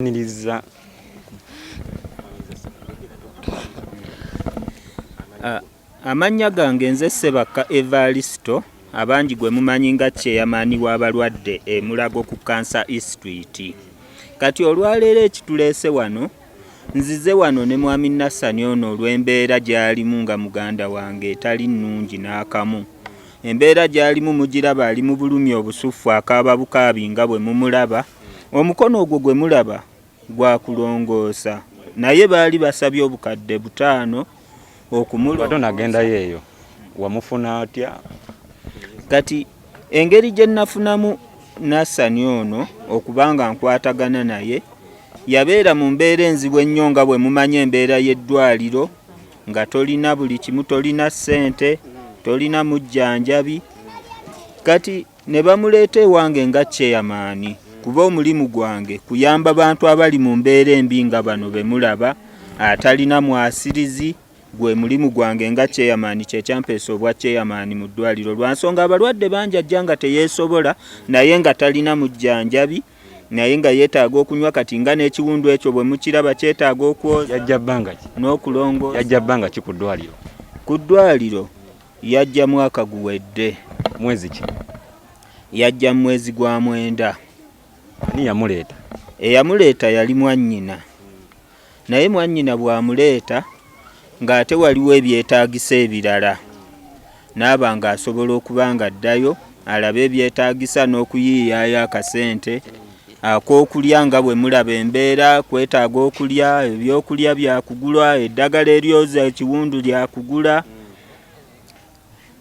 Niriza Amannya gange nze Ssebakka Evaristo, abangi gwe mumanyi nga Chairman w'abalwadde e Mulago ku Cancer Institute. Kati olwaleero ekituleese wano, nzize wano ne Mwami Nassani ono olw'embeera gy'alimu nga muganda wange etali nnungi n'akamu. Embeera gy'alimu mugiraba, ali mu bulumi obusuffu, akaaba bukaabi nga bwe mumulaba. Omukono ogwo gwe mulaba gwa kulongoosa, naye baali basabye 5000 okumulongoosa. Nagendayo eyo wamufuna atya? Kati engeri gye nafunamu Nassani ono okuba nga nkwatagana naye, yabeera mu mbeera enzibu ennyo nga bwe mumanyi embeera y'eddwaliro, nga tolina buli kimu, tolina ssente, tolina mujjanjabi. Kati ne bamuleeta ewange nga chairman, kuba omulimu gwange kuyamba bantu abali mu mbeera embi nga bano be mulaba, atalina mwasirizi. Gwe mulimu gwange nga chairman, kyekyampeesa obwa chairman mu ddwaliro, lwa nsonga abalwadde bangi ajja nga teyeesobola, naye nga talina mujjanjabi, naye nga yeetaaga okunywa. Kati nga n'ekiwundu ekyo bwe mukiraba kyetaaga okwoza. Yajja bbanga ki? N'okulongoosa. Yajja bbanga ki ku ddwaliro? Ku ddwaliro yajja mwaka guwedde. Mwezi ki? Yajja mu mwezi gwa 9. Ani yamuleeta? Eyamuleeta yali mwannyina, naye mwannyina bw'amuleeta ng'ate waliwo ebyetaagisa ebirala, n'aba ng'asobola okuba nga addayo alabe ebyetaagisa n'okuyiiyaayo akasente ak'okulya. Nga bwe mulaba embeera, kwetaaga okulya, ebyokulya byakugulwa, eddagala eryoza ekiwundu lyakugula.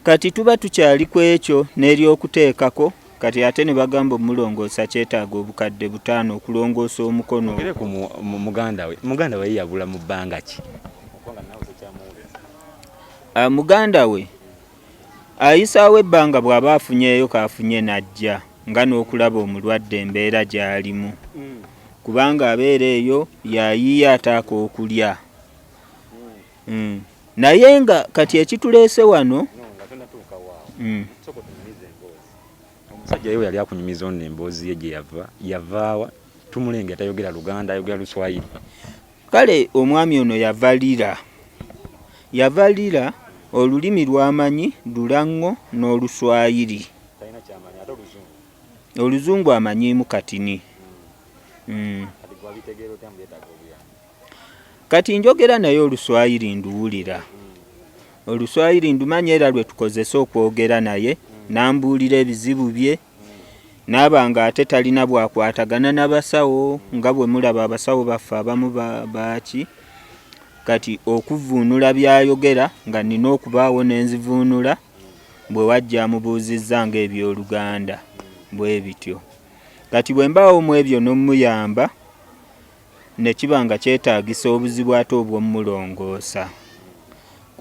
Kati tuba tukyali ku ekyo n'eryokuteekako, kati ate ne bagamba omulongoosa kyetaaga 5000 okulongoosa omukono. Ogere ku muganda we. Muganda we yabula mu bbanga ki? Muganda we ayisaawo ebbanga, bw'aba afunyeeyo kaafunye n'ajja nga n'okulaba omulwadde embeera gy'alimu, kubanga abeera eyo yayiiya ataaka okulya. Naye nga kati ekituleese wano Omusajja ye yali akunyumiza ono emboozi ye gye yava, yavaawa? Tumulenge tayogera Luganda, ayogera Luswayiri. Kale omwami ono yava Lira, yava Lira. Olulimi lwamanyi Lulaŋŋo n'Oluswayiri. Oluzungu amanyiimu katini. Kati njogera naye Oluswayiri nduwulira, Oluswayiri ndumanyi, era lwe tukozesa okwogera naye. Nambuulira ebizibu bye, naaba nga ate talina bwakwatagana n'abasawo, nga bwe mulaba abasawo baffe abamu baaki. Kati okuvuunula byayogera nga nina okubaawo n'enzivuunula bwe wajja amubuuzizza ng'ebyoluganda bwe bityo. Kati bwe mbaawo mu ebyo n'omuyamba, ne kiba nga kyetaagisa obuzibu ate obw'omulongoosa,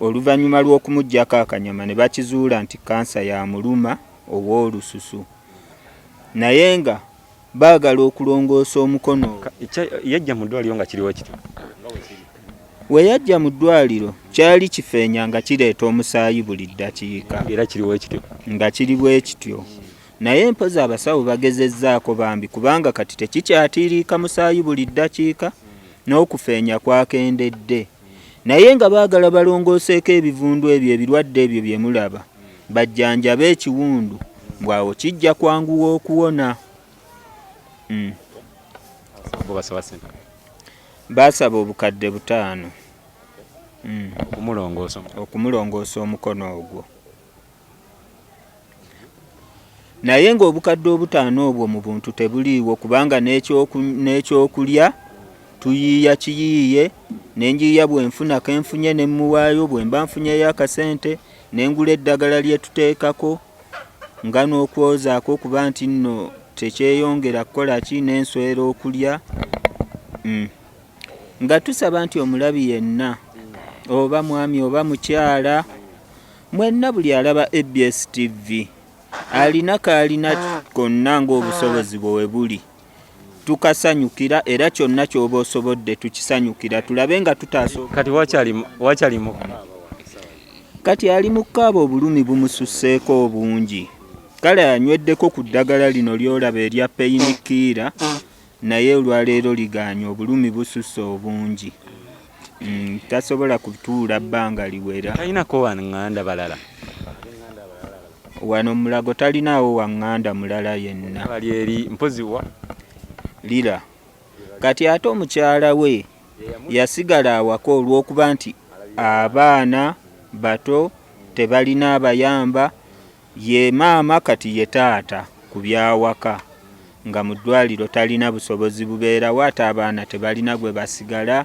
oluvannyuma lw'okumuggyako akanyama ne bakizuula nti kansa yamuluma ow'olususu, naye nga baagala okulongoosa omukono. Yajja mu ddwaliro nga kiriwo kityo? We yajja mu ddwaliro kyali kifeenya nga kireeta omusaayi buli ddakiika. Era kiriwo ekityo? Nga kiri bwe kityo, naye mpozi abasawo bagezezzaako bambi, kubanga kati tekikyatiiriika musaayi buli ddakiika, n'okufeenya kwakendedde, naye nga baagala balongooseeko ebivundu ebyo, ebirwadde ebyo bye mulaba, bajjanjabe ekiwundu, bwawo kijja kwanguwa okuwona. Bo basaba sente? Baasaba 5000. Okumulongoosa? Okumulongoosa omukono ogwo, naye ng'obukadde 50 obwo mu buntu tebuliiwo, kubanga n'ekyokulya tuyiiya kiyiiye, nenjiiya bwenfuna kenfunye ne mmuwaayo, bwe mba nfunyeyo akasente nengula eddagala lye tuteekako nga n'okwozaako okuba nti nno tekyeyongera kukola ki n'enswera okulya. Nga tusaba nti omulabi yenna, oba mwami oba mukyala, mwenna buli alaba ABS TV alina kaalina konna ng'obusobozi bwe we buli, tukasanyukira, era kyonna ky'oba osobodde tukisanyukira, tulabe nga tutaasa. Kati wakyali mu Kati ali mu kkaaba, obulumi bumususseeko obungi. Kale anyweddeko ku ddagala lino ly'olaba erya painkiller. Naye olwaleero ligaanye, obulumi bususse obungi. Tasobola kutuula bbanga liwera. Talinako waŋŋanda balala? Wano Mulago talinaawo waŋŋanda mulala yenna. Bali eri mpozi wa? Lira. Kati ate omukyala we yasigala awaka olw'okuba nti abaana bato tebalina abayamba, ye maama kati ye taata ku byawaka, nga mu ddwaliro talina busobozi bubeerawo, ate abaana tebalina gwe basigala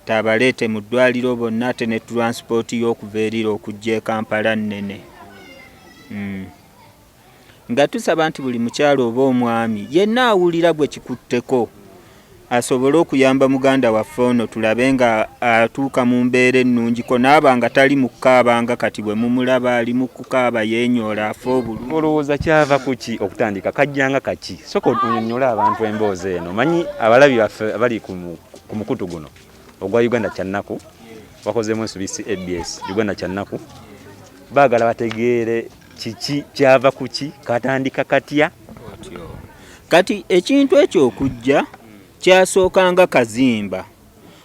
tabaleete mu ddwaliro bonna, ate ne tulansipooti y'okuva erira okujja e Kampala nnene. Nga tusaba nti buli mukyala oba omwami yenna awulira gwe kikutteko asobole okuyamba muganda waffe ono, tulabe nga atuuka mu mbeera ennungiko, n'aba nga tali mu kukaaba nga kati bwe mumulaba ali mu kukaaba, yeenyoola, afa obulumi. Olowooza kyava ku ki okutandika? Kajjanga kaki? Sooka onyonnyole abantu emboozi eno. Manyi abalabi baffe abali ku mukutu guno ogwa Uganda Kyannaku, wakozeemu ensobi si ABS Uganda Kyannaku, baagala bategeere kiki kyava ku ki, katandika katya. Kati ekintu ekyo okujja kyasookanga kazimba.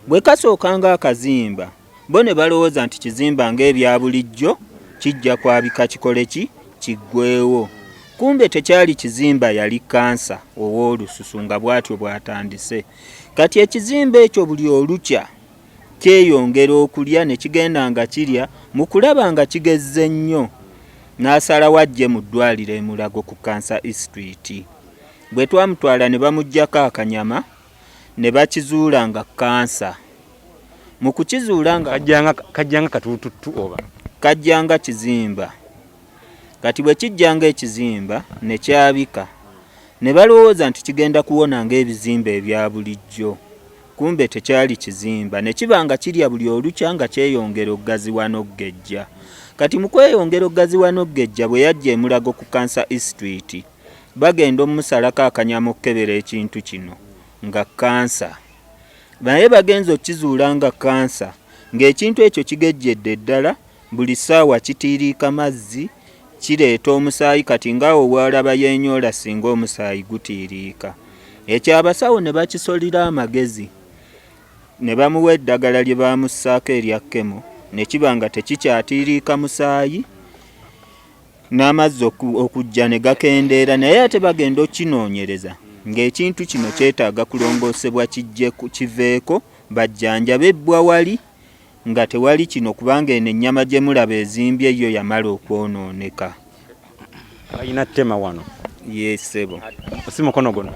Bwe kasookanga akazimba, bo ne balowooza nti kizimba ng'ebya bulijjo kijja kwabika kikole ki, kiggweewo. Kumbe tekyali kizimba, yali kansa ow'olususu nga bw'atyo bw'atandise. Kati ekizimba ekyo buli olukya kyeyongera okulya ne kigenda nga kirya, mu kulaba nga kigezze nnyo n'asalawo ajje mu ddwaliro e Mulago ku Cancer Institute. Bwe twamutwala ne bamuggyako akanyama ne bakizuula nga kansa. Mu kukizuula nga kajjanga katuututtu oba kajjanga kizimba. Kati bwe kijjanga ekizimba ne kyabika, ne balowooza nti kigenda kuwona ng'ebizimba ebya bulijjo. Kumbe tekyali kizimba, ne kiba nga kirya buli olukya nga kyeyongera okugaziwa n'okugejja. Kati mu kweyongera okugaziwa n'okugejja, bwe yajja e Mulago ku Cancer Institute, bagenda omusalako akanyama okukebera ekintu kino nga kansa. Naye bagenze okukizuula nga kansa, ng'ekintu ekyo kigejjedde ddala, buli ssaawa kitiiriika mazzi, kireeta omusaayi, kati ng'awo w'olaba yeenyoola singa omusaayi gutiiriika. Ekyo abasawo ne bakisolira amagezi ne bamuwa eddagala lye baamussaako erya kemo, ne kiba nga tekikyatiiriika musaayi, n'amazzi okujja ne gakendeera. Naye ate bagenda okukinoonyereza ng'ekintu kino kyetaaga kulongoosebwa kijje kiveeko, bajjanjabe ebbwa wali nga tewali kino, kubanga eno ennyama gye mulaba ezimbye yo yamala okwonooneka. Balina ttema wano? Ye ssebo. Si mukono guno?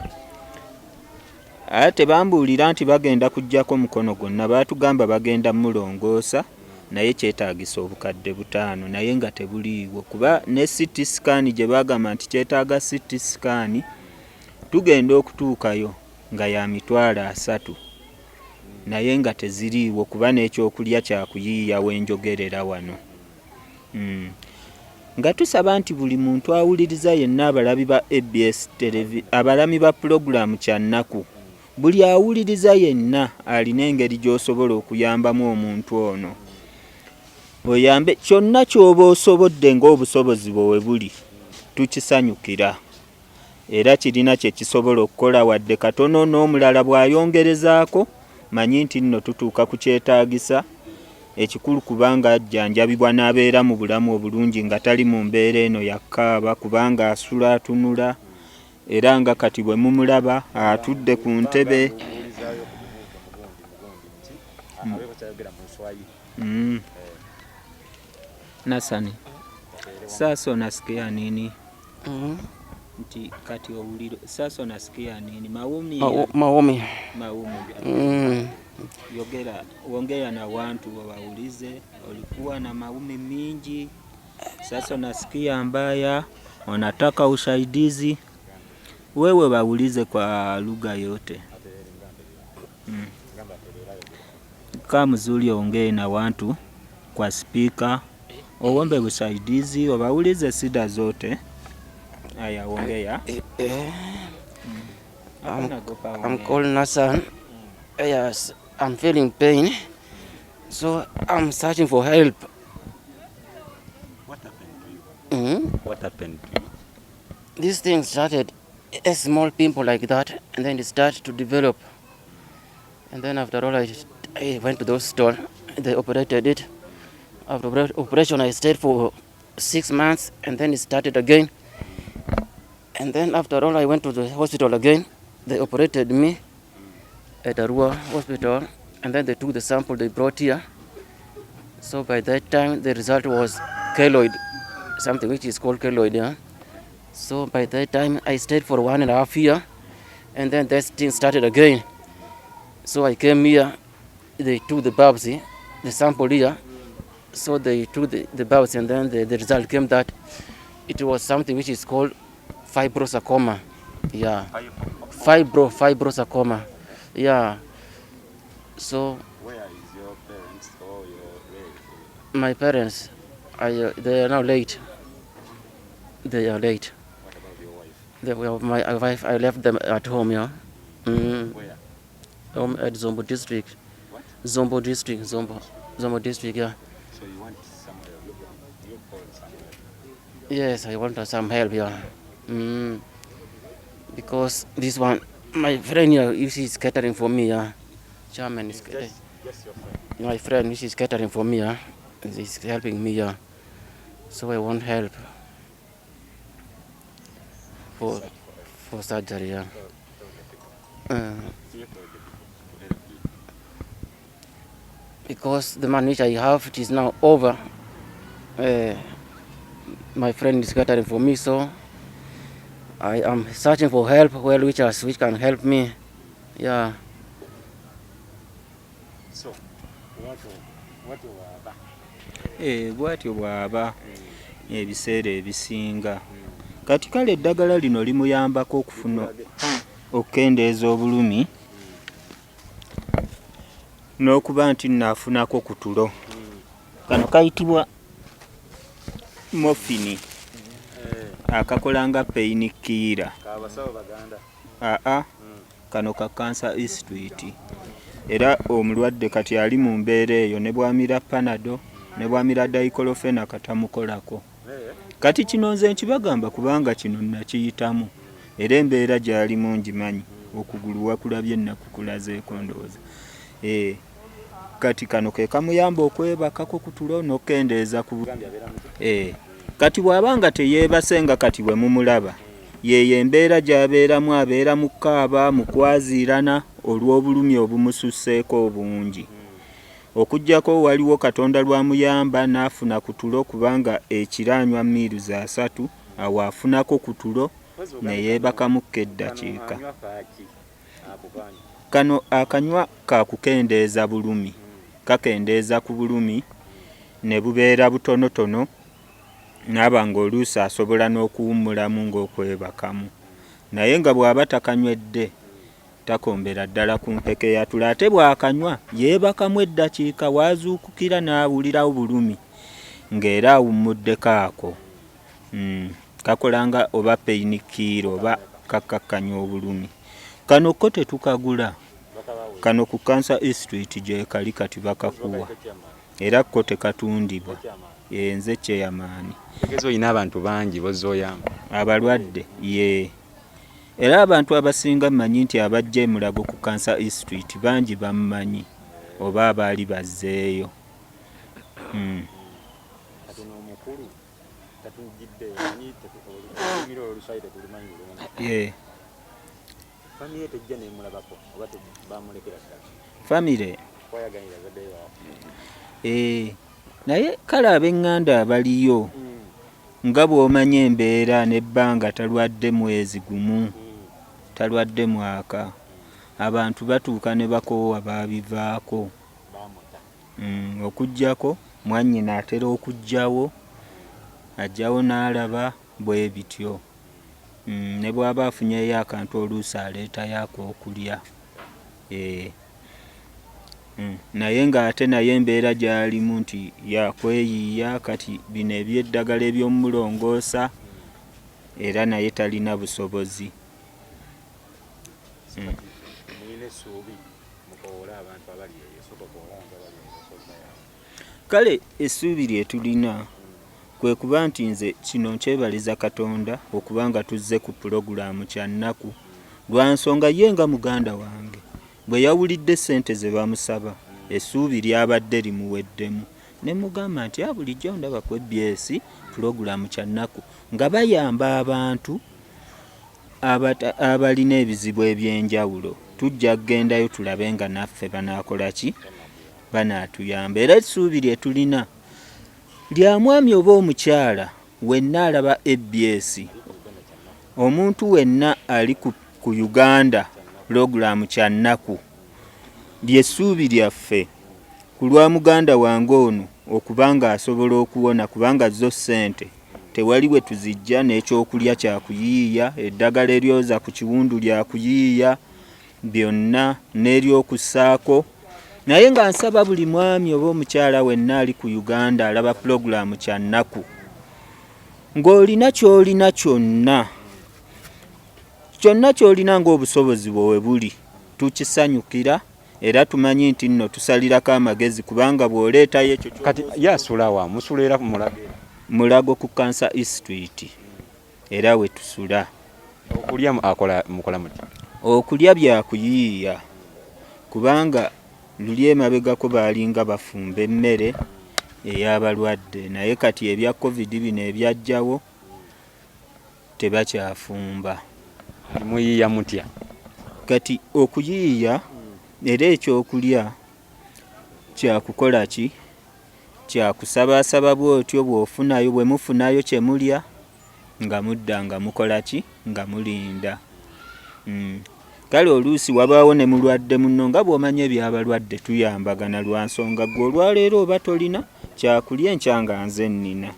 Ate tebambuulira nti bagenda kuggyako mukono gwonna, baatugamba bagenda mulongoosa, naye kyetaagisa 5000, naye nga tebuliiwo, kuba ne CT scan gye baagamba nti kyetaaga CT scan, tugenda okutuukayo nga ya 300,000, naye nga teziriiwo, kuba n'ekyokulya kyakuyiiya wenjogerera wano. Nga tusaba nti buli muntu awuliriza yenna, abalabi ba ABS televi, abalami ba pulogulaamu Kyannaku, buli awuliriza yenna alina engeri gy'osobola okuyambamu omuntu ono, oyambe kyonna ky'oba osobodde ng'obusobozi bwe we buli, tukisanyukira. Era kirina kye kisobola okukola wadde katono, n'omulala bw'ayongerezaako, manyi nti nno tutuuka ku kyetaagisa ekikulu, kubanga ajjanjabibwa n'abeera mu bulamu obulungi nga tali mu mbeera eno ya kaaba, kubanga asula atunula, era nga kati bwe mumulaba atudde ku ntebe. Nasani, sasa unasikia nini? Nti kati owulira, sasa unasikia nini? Maumi? Maumi. Maumi. Yogera, ongea na watu waulize, ulikuwa na maumi mingi, sasa unasikia mbaya, wanataka usaidizi. Wewe waulize kwa lugha yote. Kaa mzuri, ongee na watu kwa spika, uombe usaidizi, waulize shida zote. Aya, ongea. Hapana, gopa, I'm ongea. Called Nassan. Yes, I'm feeling pain. So I'm searching for help. What happened to you? Mm? What happened to you? This thing started a small pimple like that, and then it started to develop. And then after all, I went to the hospital. They operated it. After operation, I stayed for 6 months, and then it started again. And then after all, I went to the hospital again. They operated me at Arua Hospital, and then they took the sample they brought here. So by that time, the result was keloid, something which is called keloid. Yeah? So by that time, I stayed for 1.5 year, and then that thing started again. So I came here, they took the biopsy, the sample here. So they took the biopsy, and then the result came that it was something which is called fibrosarcoma. Yeah. Fibrosarcoma. Yeah. So Where is your parents or your relatives? My parents, they are now late. They are late. What about your wife? They were my wife, I left them at home, yeah. Where? Home at Zombo district. What? Zombo district, Zombo. Zombo district, yeah. So you want somewhere, you call somewhere. Yes, I want some help, yeah. Because this one, my friend here, if he's catering for me, yeah. Chairman is catering. Just your friend. My friend, which is catering for me, yeah. He's helping me, yeah. So I want help for surgery, yeah. Because the money which I have, it is now over. My friend is catering for me, so I am searching for help, well, which can help me, yeah. So, what bw'aba? Eh, bw'atyo bw'aba ebiseera ebisinga. Kati kale eddagala lino limuyambako okufuna okukendeeza obulumi n'okuba nti nno afunako ku tulo. Kano kayitibwa morphine, akakola nga pain killer. Kabasawo baganda. Aa, kano ka Cancer Institute. Era omulwadde kati ali mu mbeera eyo, ne bw'amira Panado ne bw'amira diclofenac katamukolako. Kati kino nze nkibagamba kubanga kino nakiyitamu, era embeera gy'alimu ngimanyi. Okugulu wakulabye, nakukulazeeko ndowooza. Eh, kati kano ke kamuyamba okwebakako ku tulo n'okukendeeza ku eh, kati bw'aba nga teyeebase, nga kati bwe mumulaba, yeeyo embeera gy'abeeramu, abeera mu kkaaba mu kwaziirana olw'obulumi obumususseeko obungi. Okuggyako waliwo Katonda lwamuyamba n'afuna ku tulo, kubanga ekiro anywa miruzi 30, awo afunako ku tulo ne yeebakamukko eddakiika. Kano akanywa kakukendeeza bulumi, kakendeeza ku bulumi ne bubeera butonotono, naaba ng'oluusi asobola n'okuwummulamu ng'okwebakamu. Naye nga bw'aba takanywedde takombera ddala ku mpeke ya tulo, ate bw'akanywa yeebakamu eddakiika, w'azuukukira n'awulirawo bulumi ng'era awummuddeko ako. Kakola nga oba pain killer oba kakkakkanya obulumi. Kano ko tetukagula, kano ku Cancer Institute gyekali kati bakakuwa, era ko tekatundibwa. Nze chairman. Tegeeza olina abantu bangi b'ozze oyamba. Abalwadde ye, era abantu abasinga mmanyi nti abajja e Mulago ku Cancer Institute bangi bammanyi oba abaali bazzeeyo. Katono omukulu tatujjidde, manyi olulimi olwo oluswayiri tetulumanyi bulungi. Ye. Famire tejja nemulabako oba bamulekera ddala? Famire? Kwayaganira bazadde be bawafu. Eh, naye kale ab'eŋŋanda abaliyo, nga bw'omanyi embeera n'ebbanga talwadde mwezi gumu, talwadde mwaka, abantu batuuka ne bakoowa baabivaako. Bamuta. Okuggyako mwannyina atera okuggyawo, ajjawo n'alaba bwe bityo. Ne bw'aba afunyeeyo akantu oluusi aleetayo ak'okulya. Eh. Naye ng'ate naye embeera gy'alimu nti yakweyiiya, kati bino eby'eddagala eby'omulongoosa era naye talina busobozi. Mulina essuubi, mukowoole abantu abali eyo, sooka okowoole abantu abali eyo osobola. Kale essuubi lye tulina Kwe kuba nti nze kino nkyebaliza Katonda okuba nga tuzze ku pulogulaamu Kyannaku lwa nsonga ye nga muganda wange bwe yawulidde ssente ze bamusaba essuubi lyabadde limuweddemu ne mugamba nti a bulijjo ndaba ku ABS pulogulaamu Kyannaku nga bayamba abantu abalina ebizibu eby'enjawulo tujja kugendayo tulabe nga naffe banaakola ki banaatuyamba era essuubi lye tulina lya mwami oba omukyala wenna alaba ABS, omuntu wenna ali ku, ku Uganda pulogulaamu Kyannaku, ly'essuubi lyaffe ku lwa muganda wange ono okuba ng'asobola okuwona kubanga zo ssente tewali we tuzijja n'ekyokulya kya kuyiiya, eddagala eryoza ku kiwundu lya kuyiiya, byonna n'eryokussaako naye nga nsaba buli mwami oba omukyala wenna ali ku Uganda alaba pulogulaamu Kyannaku ng'olina ky'olina kyonna kyonna ky'olina ng'obusobozi bwo we buli tukisanyukira era tumanyi nti nno tusalirako amagezi kubanga bw'oleetayo ekyo kati ye asula wa musula era Mulago Mulago ku Cancer Institute era we tusula. Okulya akola mukola mutya? Okulya bya kuyiiya kubanga luli emabegako baalinga bafumba emmere ey'abalwadde naye kati ebya Covid bino ebyajjawo tebakyafumba. Kati muyiiya mutya? Kati okuyiiya era ekyokulya kya kukola ki? Kya kusabaasaba bw'otyo bw'ofunayo bwe mufunayo kye mulya nga mudda nga mukola ki nga mulinda. Mm. Kale oluusi wabaawo ne mulwadde munno nga bw'omanyi eby'abalwadde tuyambagana lwa nsonga ggwe olwaleero oba tolina kyakulya enkya nga nze nnina.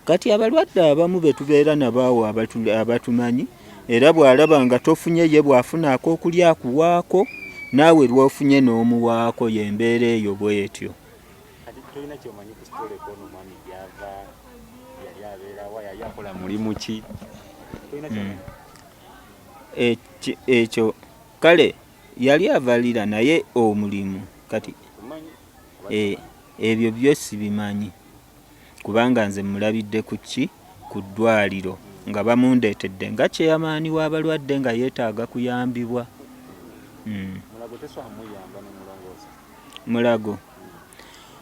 Kati abalwadde abamu be tubeera nabo awo abatumanyi era bw'alaba nga tofunye ye bw'afuna ak'okulya akuwaako naawe lw'ofunye n'omuwaako y'embeera eyo bw'etyo. Kati tolina kyomanyi ku story kwono omwami gyava yali abeera wa yali akola mulimu ki? Tolina kyomanyi? Ekyo kale yali avalira naye omulimu kati ebyo byo sibimanyi kubanga nze mulabidde ku ki ku ddwaliro nga bamundeetedde nga chairman w'abalwadde nga yeetaaga kuyambibwa. Mm. Mulago tesobola muyamba nomulongoosa? Mulago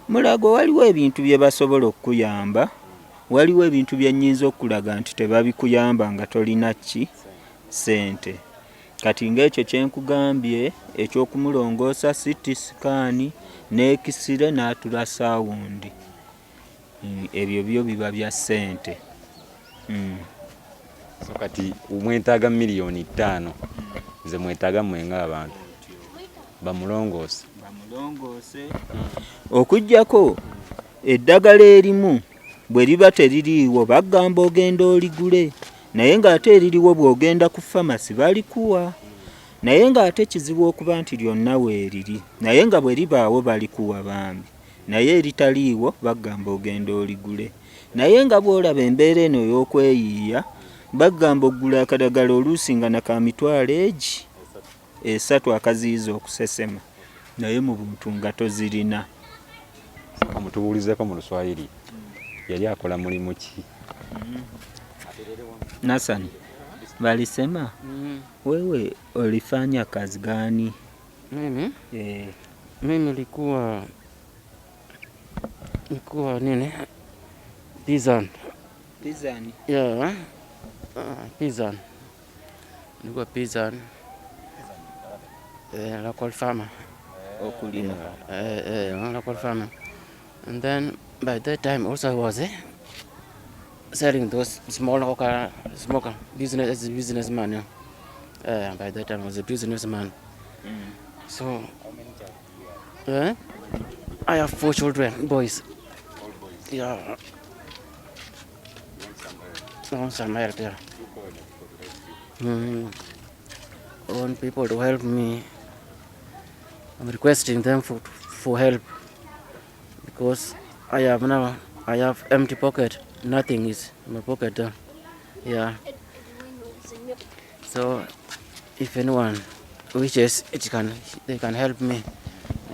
Mulago waliwo ebintu bye basobola okukuyamba, waliwo ebintu bye nnyinza okukulaga nti tebabikuyamba nga tolina ki ssente. Kati ng'ekyo kye nkugambye eky'okumulongoosa CT scan n'ekisire n'atulasaawundi ebyo byo biba bya ssente. So kati mwetaaga 5,000,000 ze mwetaaga mmwe ng'abantu bamulongoose. Bamulongoose. Okuggyako eddagala erimu bwe liba teririiwo bagamba ogenda oligule naye ng'ate eririwo bw'ogenda ku famasi balikuwa naye ng'ate kizibu okuba nti lyonna weeriri naye nga bwe libaawo balikuwa bambi naye eritaliiwo bagamba ogenda oligule. Naye nga bw'olaba embeera eno ey'okweyiiya, bagamba okugula akadagala oluusi nga na ka mitwalo egi esatu akaziyiza okusesema naye mu buntu nga tozirina. Sooka mutubuulizeeko mu Luswayiri, yali akola mulimu ki? Nasani, balisema wewe olifanya kazi gani? Mimi? Eh. Mimi nilikuwa nilikuwa nini? Pizan. Pizan. Yeah. Pizan. Nilikuwa pizan. Local farmer. Okulima. Local farmer. And then by that time also I was selling those small local small business as a businessman. Yeah. By that time I was a businessman. So I have 4 children, boys. All boys. Yeah. I want some help, yeah. I want people to help me. I'm requesting them for help because I have now I have empty pocket. Nothing is in my pocket. Yeah. So if anyone wishes, they can help me.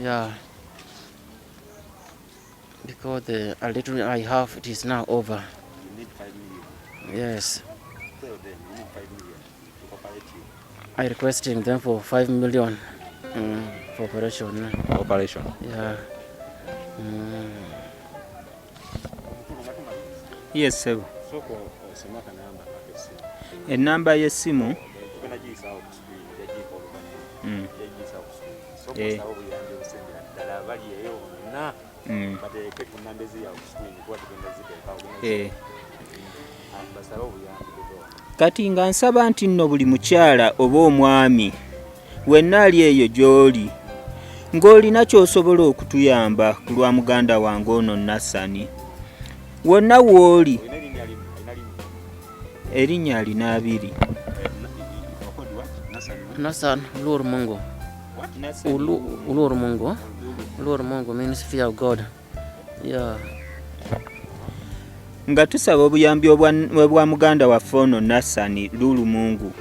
Yeah. Because the a little I have, it is now over. Yes. I requesting them for 5 million for operation. Operation. Yeah. Yes, ssebo. Ennamba y'essimu. Kati nga nsaba nti nno buli mukyala oba omwami wenna ali eyo gy'oli ng'olina ky'osobola okutuyamba ku lwa muganda wange ono Nassani, wonna w'oli, erinnya alina abiri. Nassan Lur Mungu. Ulur Mungu. Ulur Mungu means fear of God. Yeah. Nga tusaba obuyambi obwa muganda waffe ono Nassani Lulu Mungu,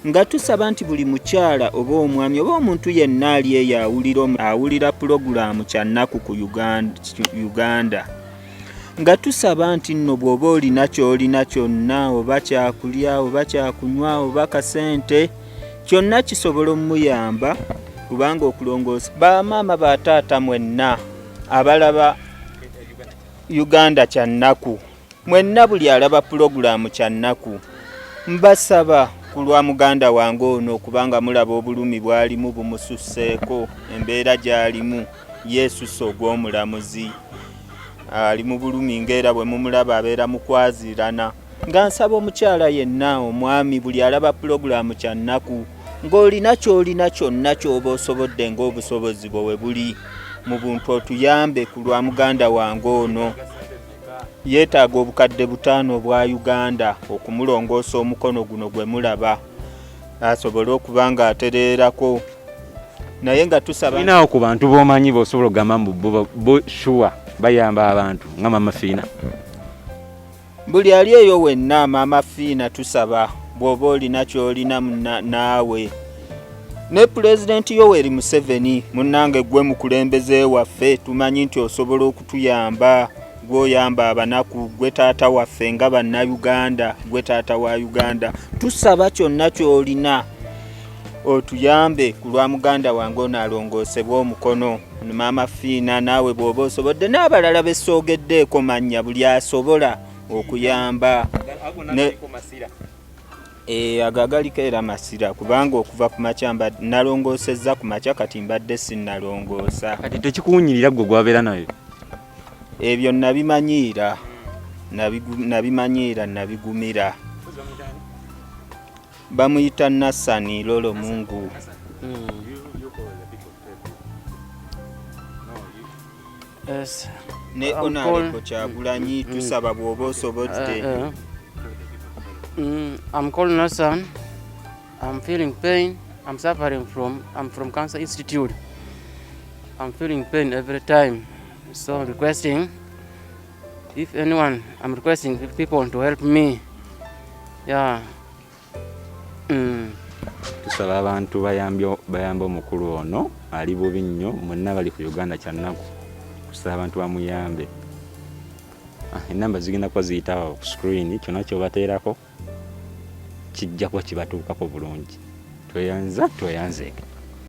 nga tusaba nti buli mukyala oba omwami oba omuntu yenna ali eyo awulira pulogulaamu Kyannaku ku Uganda, nga tusaba nti nno bw'oba olina ky'olina kyonna, oba kyakulya oba kyakunywa oba kasente, kyonna kisobola omuyamba, kubanga okulongoosa bamaama bataata mwenna abalaba Uganda Kyannaku, mwenna buli alaba pulogulaamu Kyannaku, mbasaba ku lwa muganda wange ono, kubanga mulaba obulumi bw'alimu bumususseeko, embeera gy'alimu yeesusse ogw'omulamuzi, ali mu bulumi ng'era bwe mumulaba abeera mu kwaziirana. Nga nsaba omukyala yenna, omwami, buli alaba pulogulaamu Kyannaku, ng'olina ky'olina kyonna ky'oba osobodde ng'obusobozi bwe we buli mu buntu, otuyambe ku lwa muganda wange ono. Yeetaaga obukadde 5 obwa Uganda okumulongoosa omukono guno gwe mulaba, asobole okuba ng'atereerako. Naye nga tusaba olinawo ku bantu b'omanyi b'osobola okugamba mbu bo sure bayamba abantu nga Mama Fiina? Buli ali eyo wenna, Mama Fiina, tusaba bw'oba olina ky'olina naawe ne Pulezidenti Yoweri Museveni, munnange gwe mukulembeze waffe, tumanyi nti osobola okutuyamba, gw'oyamba abanaku, gwe taata waffe nga Bannayuganda, gwe taata wa Uganda. Tusaba kyonna ky'olina otuyambe ku lwa muganda wange ono alongoosebwe omukono. Maama Fiina, naawe bw'oba osobodde, n'abalala besoogeddeeko mannya, buli asobola okuyamba. Ago agaliko era masira, kubanga okuva ku makya nalongoosezza ku makya, kati mbadde sinnalongoosa. Kati tekikuwunyirira gwe gwabeera nayo? Ebyo nabimanyiira, nabimanyiira, nabigumira. Bamuyita Nassani Lolo Mungu. Yes. Ne Honorable Kyagulanyi, tusaba bw'oba osobodde. I'm called Nassan. I'm feeling pain. I'm suffering from, I'm from Cancer Institute. I'm feeling pain every time. So I'm requesting, if anyone, I'm requesting people to help me. Yeah. Tusaba abantu bayambe omukulu ono, ali bubi nnyo, mwenna bali ku Uganda Kyannaku. Tusaba abantu bamuyambe. Enamba zigenda kuba ziyita awo ku screen, kyonna ky'obateerako kijja kuba kibatuukako bulungi. Tweyanza, tweyanzeeke.